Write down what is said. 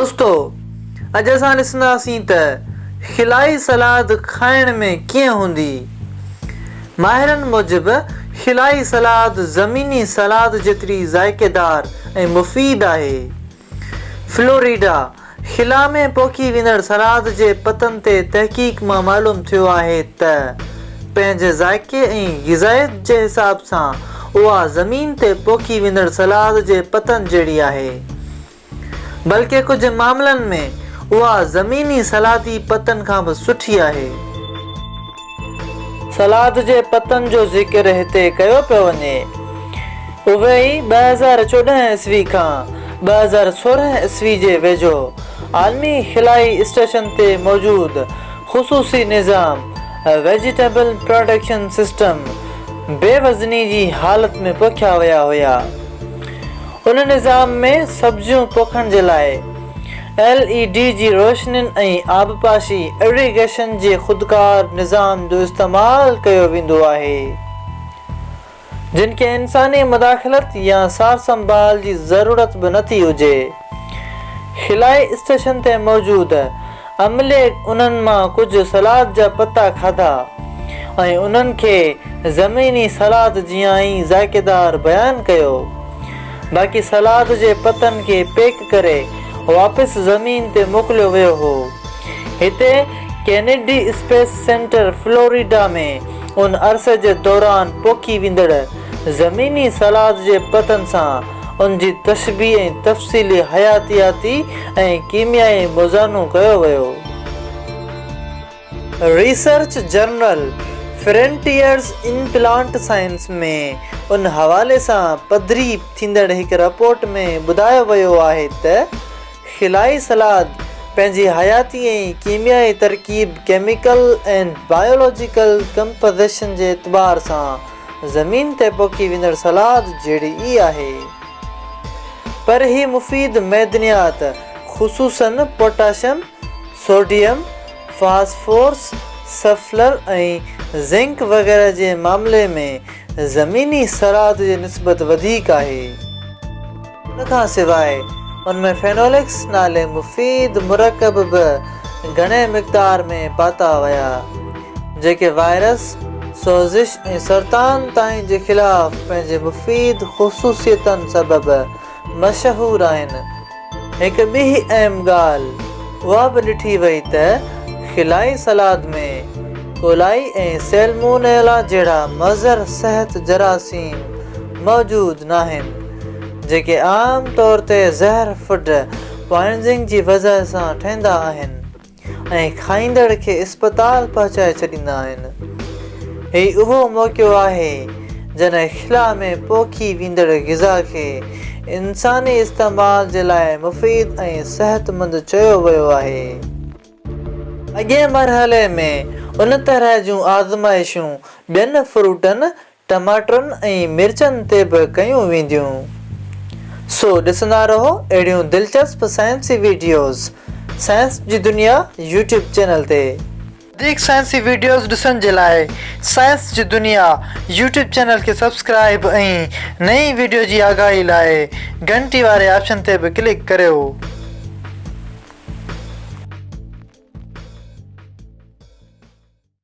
دوستو اڄ اسان ڏسنداسين ته خلائي سلاد کائڻ ۾ ڪيئن هوندي. ماهرن موجب خلائي سلاد زميني سلاد جيتري ذائقيدار ۽ مفيد آهي. فلوريڊا خلا ۾ پوکي ويندڙ سلاد جي پتن تي تحقيق مان معلوم ٿيو آهي ته پنهنجي ذائقي ۽ غذائيت جي حساب سان اها زمين تي پوکي ويندڙ سلاد جي پتن جهڙي آهي. بلڪه ڪجهه معاملن ۾ اها زميني سلادي پتن کان به سٺي آهي. سلاد جي پتن جو ذڪر هتي ڪيو پيو وڃي، اهي ئي 2014 عيسوي کان 2016 عيسوي جي ويجهو عالمي خلائي اسٽيشن تي موجود خصوصي نظام ويجيٽيبل پراڊڪشن سسٽم بي وزني جي حالت ۾ پوکيا ويا هيا. ان نظام ۾ سبزيون پوکڻ جي لاء ايل اي ڊي جي روشنين ۽ آبپاشي اريگيشن جي خودڪار نظام جو استعمال ڪيو ويندو آهي، جن کي انساني مداخلت يا سارسنڀال جي ضرورت به نٿي هجي. خلائي اسٽيشن تي موجود عملي انهن مان ڪجهه سلاد جا پتا کاڌا ۽ انهن کي زميني سلاد جيان ئي ذائقيدار بيان ڪيو. باقي سلاد جي پتن کي پيڪ ڪري واپس زمين تي موڪليو ويو هو. هتي ڪينيڊي اسپيس سينٽر فلوريڊا ۾ ان عرصي جي دوران پوکي ويندڙ زميني سلاد جي پتن سان ان جي تشبيهه ۽ تفصيلي حياتياتي ۽ ڪيميائي موازنو ڪيو ويو. Research journal Frontiers in Plant Science ۾ ان حوالي سان پڌري ٿيندڙ هڪ رپورٽ ۾ ٻڌايو ويو آهي ته خلائي سلاد پنهنجي حياتي ۽ ڪيميائي ترڪيب Chemical and Biological Composition جي اعتبار سان زمين تي پوکي ويندڙ سلاد جهڙي ئي آهي. پر هي مفيد معدنيات خصوصاً potassium, sodium, phosphorus, sulphur ۽ zinc وغيره جي معاملي ۾ زميني سلاد جي نسبت وڌيڪ آهي. ان کان سواء ان ۾ فينولڪس نالي مفيد مرڪب به گهڻي مقدار ۾ پاتا ويا، جيڪي وائرس، سوزش ۽ سرطان تائين جي خلاف پنهنجي مفيد خصوصيتن سبب مشهور آهن. هڪ ٻي اهم ڳالهه اها به ڏٺي وئي ته خلائي سلاد ۾ ڪولائي ۽ سيلمونيلا جهڙا مضر صحت جراثيم موجود ناهن، جيڪي عام طور تي زهر فوڊ پوائنزنگ جي وجهه سان ٺهندا آهن ۽ کائيندڙ کي اسپتال پهچائي ڇڏيندا آهن. هي اهو موقعو آهي جڏهن خلا ۾ پوکي ويندڙ غذا کي انساني استعمال جي لاء مفيد ۽ صحتمند چيو ويو آهي. اڳئين مرحلي ۾ ان طرح جون آزمائشون ٻين فروٽن ٽماٽرن ۽ مرچن تي به ڪيون وينديون. سو ڏسندا رهو اهڙيون دلچسپ سائنسي ويڊيوز سائنس جي دنيا يوٽيوب چينل تي. وڌيڪ سائنسي ويڊيوز ڏسڻ جي لاء سائنس جي دنيا يوٽيوب چينل کي سبسڪرائيب ۽ نئين ويڊيو جي آگاهي لاء گهنٽي واري آپشن تي به ڪلڪ ڪريو.